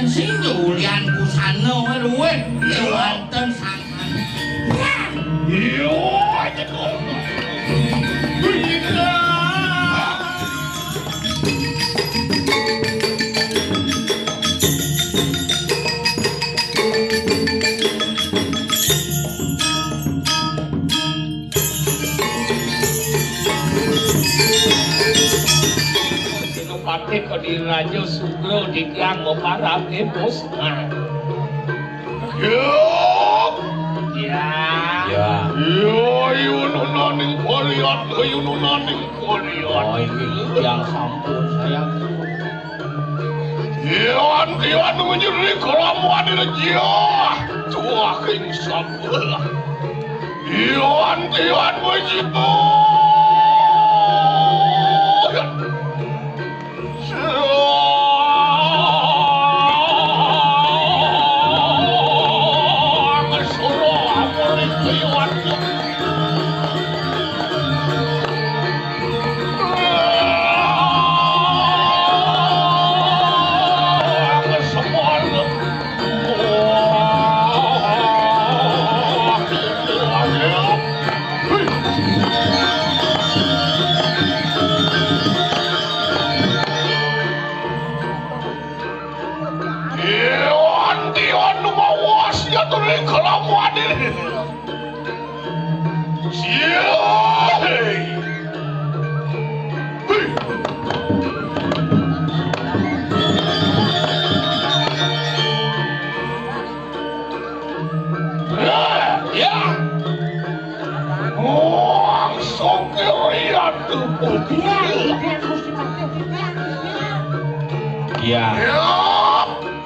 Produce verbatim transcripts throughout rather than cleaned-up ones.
Sing nyulian busana luwih wonten sangkan. Iya, cekok. Senopati Kodiraja Sugro titiang maparab ing Puspa. Ya. Ya. Ya. Ya, yununaning Goliat, yununaning Goliat. Oh, iki titiang sampun sayang. Iwan, Iwan menjadi kelamuan ini dia. Tuah king sampun. Iwan, Iwan menjadi. Iwan, Iwan, mawas ya tuli kelamuan ini. Siai. Hei. Ya, ya. Wong sokir ya tuh. Iya. Ya.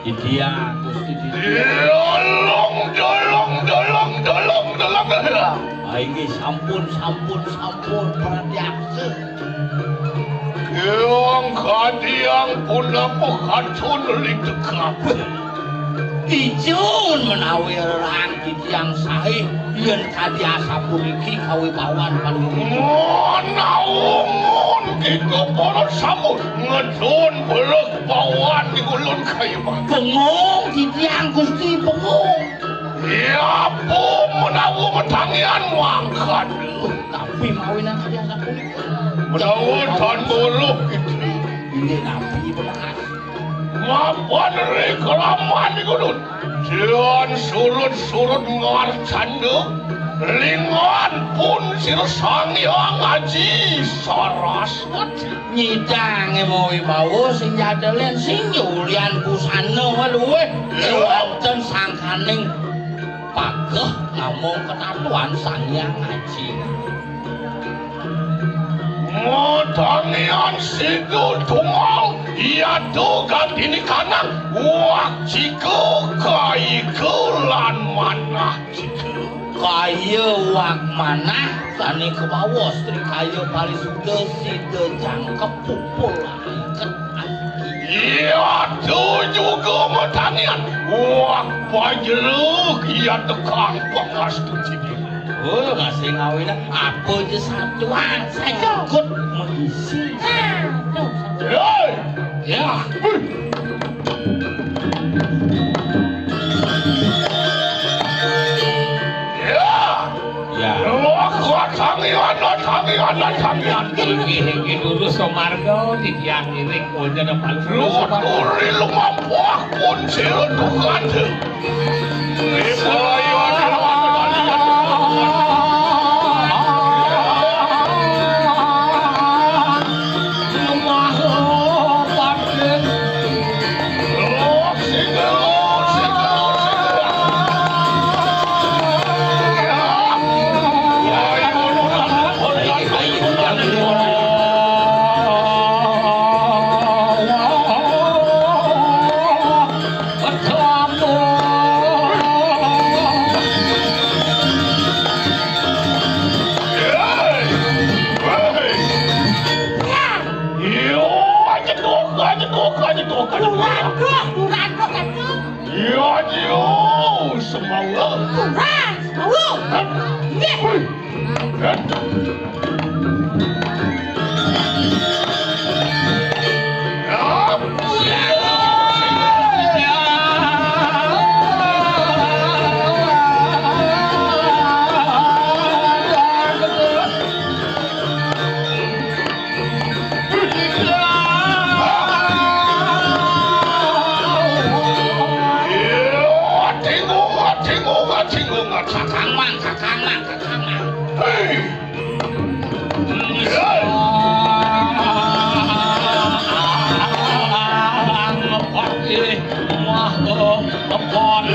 Titiang, Gusti titiang. Dolong, dolong, dolong, dolong, dolong. Ah, inggih sampun, sampun, sampun, pratyaksa. Yang kadiang punapa kacun litekap. Ijun menawi rerang titiang sae, yen kadi asapuniki kawibawan paling. Menawi kita para sampun ngedun belek bawan di ulun kayu. Bengong titiang Gusti, bengong. Ya, apa menawa metangian mangkat? Tapi mawinan kalian aku. Menawa tan boluh gitu. Ini nabi belas. Mapan ri kelaman di gunung. Jian surut-surut ngarcanda. Lingan pun sira Sang Hyang Aji Saraswati. Nyidang emo wibawa sing jadelen sing nyulian busana luwih wonten sangkaning pageh namung ketatuan Sang Hyang Aji. Modangian sidu tunggal yadu gandini kanang wak jika kaika lan manah jika. Kaya wak manah kani kebawa Sri Kaya Palisuda sida jangkep pupul iket ati. Yadu juga modangian wak pajeluk ya tekang pangastu cidi. Oh, masih ngawinang apa je satuan sajagut mengisi. Aduh. Hei! Ya. Ya. Ya. Wah, wah, tangian, tangian, tangian. Inggih, inggih, dulu Somargo, titiang ngiring, punya depan. Lu turi lu mampuah pun sila tukante. Iya, aja doka, aja doka, aja doka, aja doka. Kurang, Kak, kurang, Kak, aduh. Iya, iya, semangat. Kurang, semangat. Iya. Hei. Hei. Ya. Wah, oh, kebon.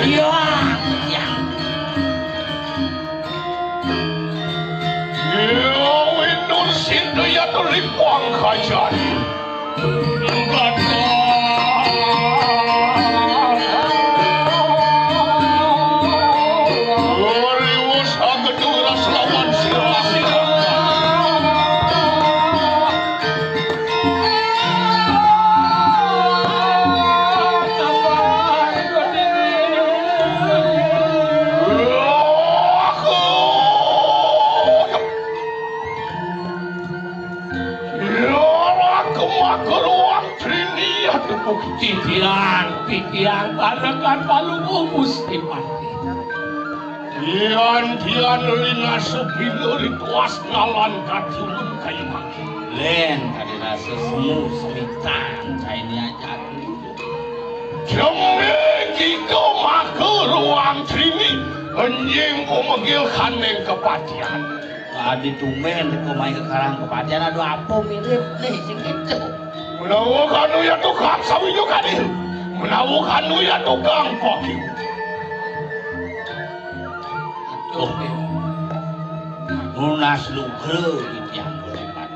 Iya, winun sinta ya to lipang kajan. Ora kemageruang trini atuh bukti. Titiang, titiang, panekan palungguh Gusti Patih. Dian-dian lina supina rituas ngalan katiulun kayu mangkin. Lén, kadina sesemu semitan, cai nia jati. Demi kiko maka ruang trini, enjing umegil kaneng kepatian. Adi tumben teko main ke karang kepatian, aduh apa mirip nih sing gitu. Menawa kanu ya tukang sawijo kadi. Menawa kanu ya tukang koki. Aduh, nunas lugra di tiang kulepat.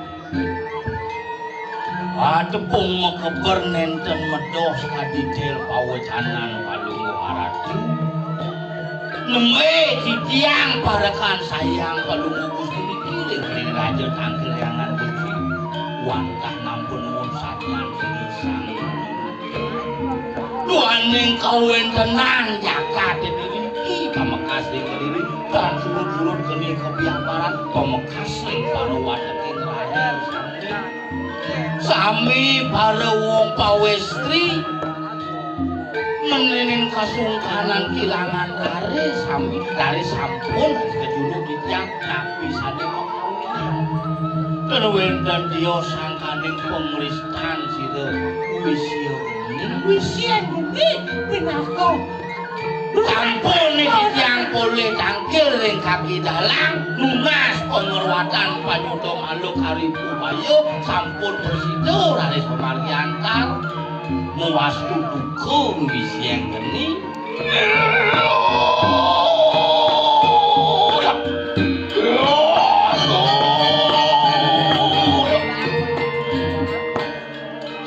Atepung makeber nénten medoh kadidel pawecanan Palungguh Aratu. Nembé titiang parekan sayang Palungguh Gusti niki ring Raja Tangkil Hyangan Gusti. Wantah nampun nuwun sajan sining Sang Duaning kawéntenan jagat niki pamekas ring kediri, tan surut-surut keni kapiaparan pamekas ring para wateking raja sami. Sami para wong pawéstri ngeninin kasungkanan kilangan rare sami, rare sampun kejuluk titiang napi sané makawinan. Ten wénten tios sangkaning pangristan sira wisia geni. Wisia geni pinaka. Sampun niki tiang polih tangkil ring kaki dalang, nunas pangruatan panyuda maluk ari Pubaya, sampun prasida raris pamargi antar. Mawastu duka wisian geni.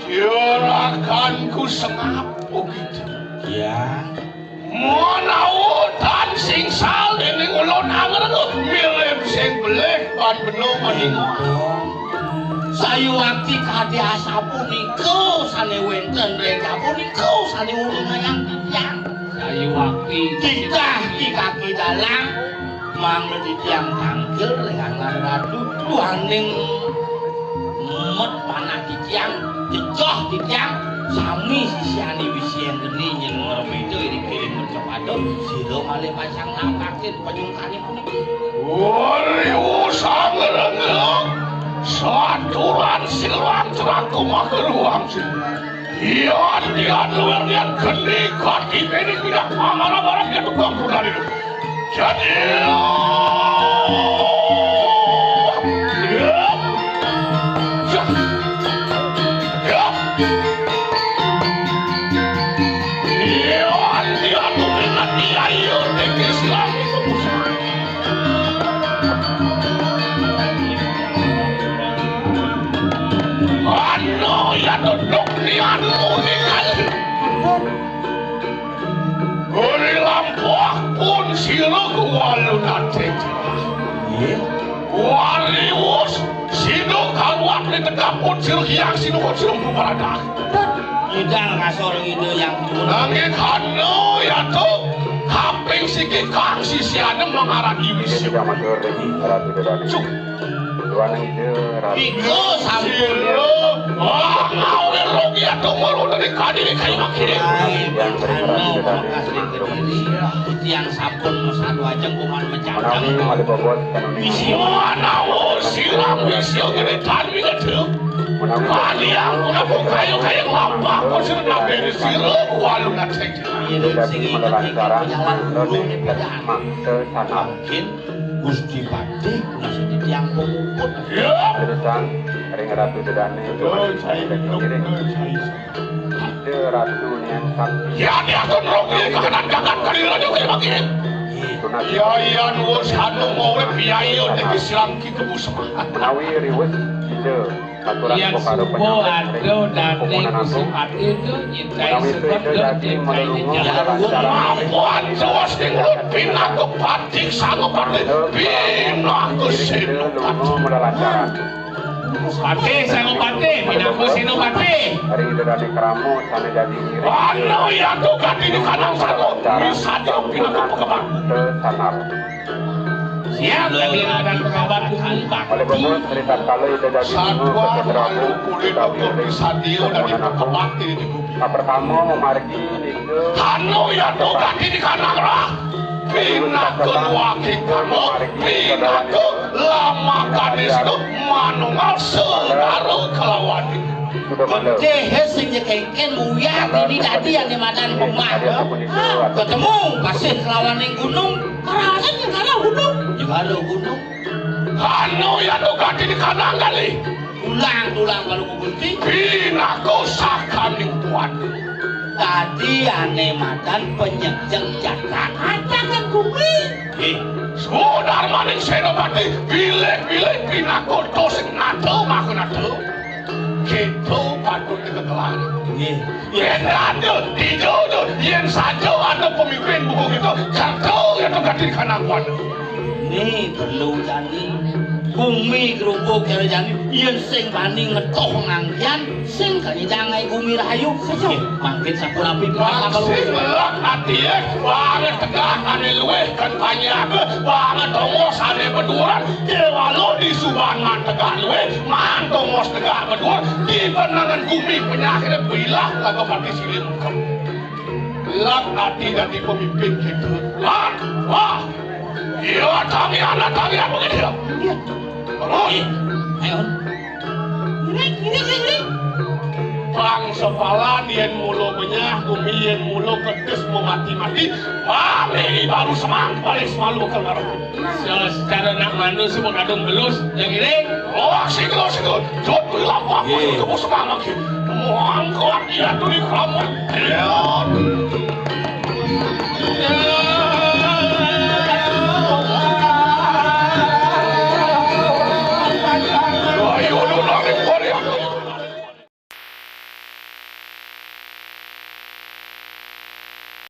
Juraganku sengap begitu. Ya. Menawa tan singsal dening ulun angrengguh mirip sing belih pan benung maning. Sayuwakti kadi asapunika sane wenten ring kapunika sane urunayang titiang. Sayuwakti titah di kaki dalang, mangda titiang tangkil ring angan ratu, duaning mumet manah titiang, jejeh titiang, sami sisiane wisian geni nyen ngremeda iring-iring mercapada, sira malih pacang nampakin penyungkane puniki. Wariwu sang rengga, saturan silang ceraku mageruang sing. Yan, yan, luwih yan geni kati pening pindah pamara-mara ya tukang kudari. Jadi, ya. Ya. Ya. Yan, yan, luwih yan ya, ya, tekis lagi kebusan. Ano ya duduk nianmu ni kali. Guri lampuh pun Sira kuwalu nate. Nggih. Wariwus sira karuat ning tegapun sira Hyang Sinukut sira paradah. Idal kasor ida yang turun. Nanging kana yatu kaping siki kang sisiane mangarani wis. Cuk. Iku sampun. Wah, ngawe rogi atau mau dari kadi ini kayu makin. Ai, bangsa no, makasih kediri. Tiang sampun mesadu ajeng kuman mencangkang. Manawi malih bobot kanoni. Wis yo ana, oh, siram, wis yo gede tan winget. Manawi kalian udah bukayo kayak lampah, kok sudah naberi sira, walu ngaceng. Iya, sing inget iki, jalan guru nih, beda. Mangsa sanak. Mungkin Gusti Patih masih di tiang pemungkut. Ya. Leresan ring Ratu Dedane. Ida Ratu Nian Sakti. Ya, dia akan rogi kahanan jagat kali raja kaya makin. Tunas. Ya, iya, nuwun sanu mau biaya niki silang kita semua. Menawi riwes ida aturan. Yan para suba penyakit ring ada dane kerumunan Gusti agung. Patih tu nyintai. Menawi sebab ida dadi melulunga melancaran. Ampun, suwas ning lut pinaku Patih Sangupati. Pinaku Senopati. Melulunga melancaran. Patih Sangupati, pinaku Senopati. Ring ida dane krama sane dadi ngiring. Ana ya tu kati di kanang satu. Misadia pinaku pekebat. Sanar. Siap, lagi lakukan pekabat kuku. Oleh Bapak, cerita kalau ida dadi. Satwa Prabu, Prabu utawi ring sadia dadi pekebat di bumi. Nah, pertama, memargi nika. Anu ya tu kati di kanang roh. Pinaka waki kamu, pinaka lamakan istu manunggal saudara kelawan. Sudah malam. Dehe sing nyekengken uyah dini dadi ane madan pemah. Ketemu kasih kelawaning gunung. Karasan negara gunung. Negara gunung. Anu ya tu kati di kanang kali. Tulang-tulang kalau kugunting. Pinaka sakaning tuan. Tadi ane madan penyejeng jagat. Ajakan bumi. Eh, Sudarmaning Senopati, bilih-bilih pinaka sing nata makanata. Kita patut dikekelan. Nggih. Yen ada, dijojo, yen saja ada pemimpin buku kita, kata ya tu kati di kanang kuan. Ni perlu jani. Bumi kerubuk kira jani. Yen sing bani ngetoh ngangkian, sing kanyidang ai bumi rahayu. Saja. Mangkin sampun apik. Maksud lak ati, eh, banget tegak ane luweh kan banyak, banget tongos ane beduran, kewalo di subangan tegak luweh, man tongos tegak beduran, di penangan bumi penyakit bilah lagu mati silim. Lak ati dadi pemimpin kita. Lak, wah. Iya, tangi anak, tangi apa gitu ya? Iya. Terus. Ayo. Ngiring, ngiring, ngiring. Bangsa palan yen mula menyah, bumi yen mula kedes mau mati-mati, mami baru semang balik semalu ke ngarep. Secara nak manus semua kadung belus, ya ngiring. Oh, situ, situ. Jod kuwi lampah kuwi kebo semangat iki. Mangkat ya tuli keramat. Ya. Ayo, lu nang